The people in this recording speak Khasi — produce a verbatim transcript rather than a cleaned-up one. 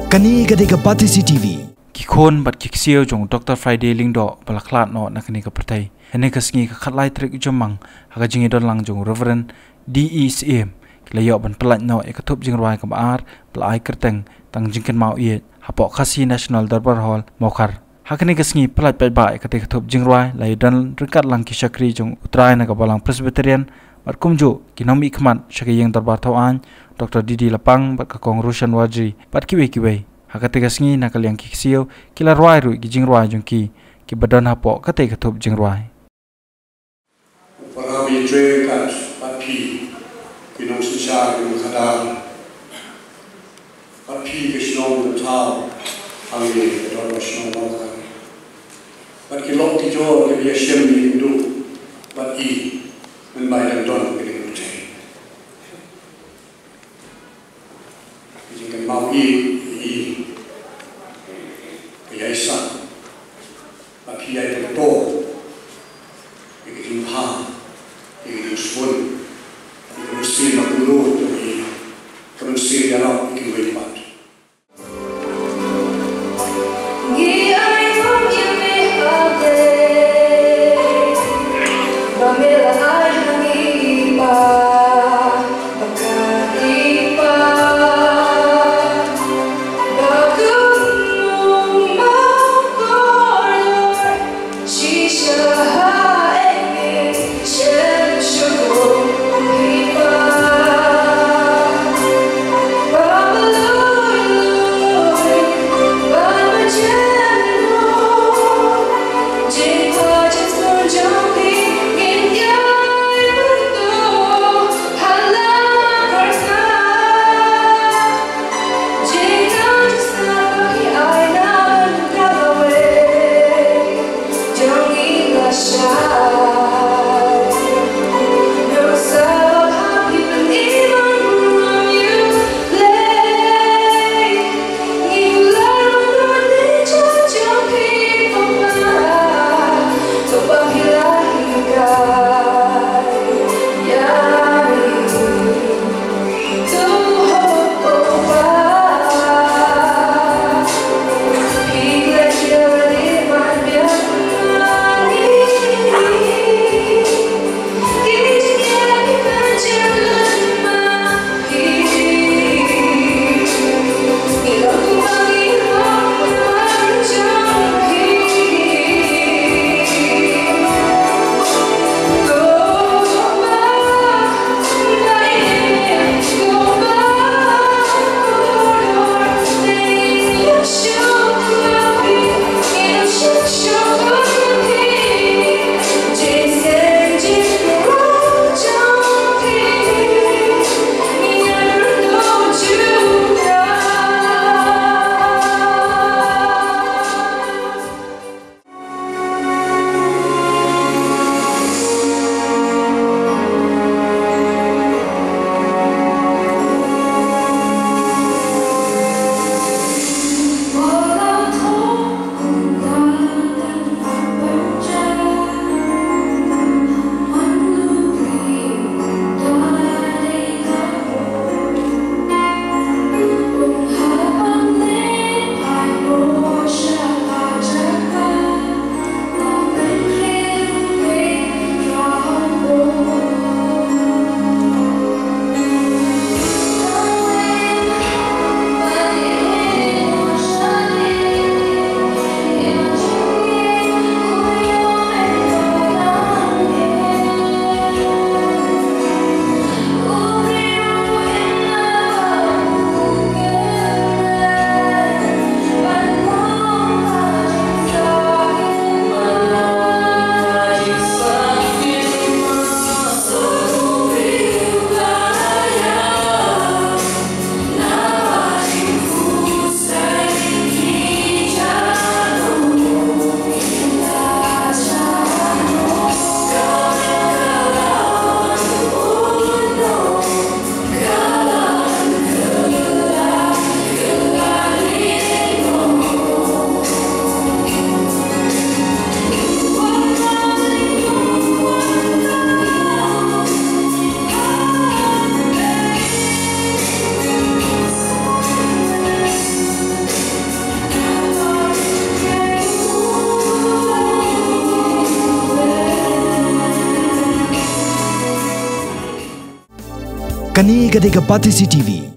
Kane ka dei ka Batesi T V. Ki khun bad ki ksiew jong u Doctor Friday Lyngdoh ba la khlad noh na kane ka pyrthei. Hynne ka sngi ka khatlai tarik u Jymmang ha ka jingïadon lang jong u Reverend D E Syiem ki la ïoh ban pyllait noh ïa ka thup jingrwai kaba ar ba la ai kyrteng Tang Jingkynmaw Ïeit hapoh Khasi National Dorbar Hall, Mawkhar. Ha kane ka sngi pyllait paidbah ïa katei ka thup jingrwai la ïadon ryngkat lang ki shakri jong U Trai na ka Balang Presbyterian bad kumjuh ki nongmihkhmat sha ka ïing dorbar thaw aiñ, Doctor D D Lapang bad ka Kong Roshan Warjri bad kiwei kiwei. Ha katei ka sngi na ka liang ki ksiew ki la rwai ruh ki jingrwai jong ki kiba don hapoh katei ka thup jingrwai. Para ba ïa trei kat bad phi ki nongsynshar ki nongkhadar bad phi ka shnong ka thaw hangne ka dorbar shnong Mawkhar bad ki lok ki jor kiba ïashem ïa i Hindu bad i mynba i dang don ka ding ka pyrthei. Ka jingkynmaw ïeit ïa i, ka ïaisah bad ka ïai pynpaw ïa ka jingbha, ïa ka jingsbun, ïa ka mynsiem ba kynduh ïa i, ka mynsiem ïarap ïa kiwei pat. Kane ka dei ka Batesi T V.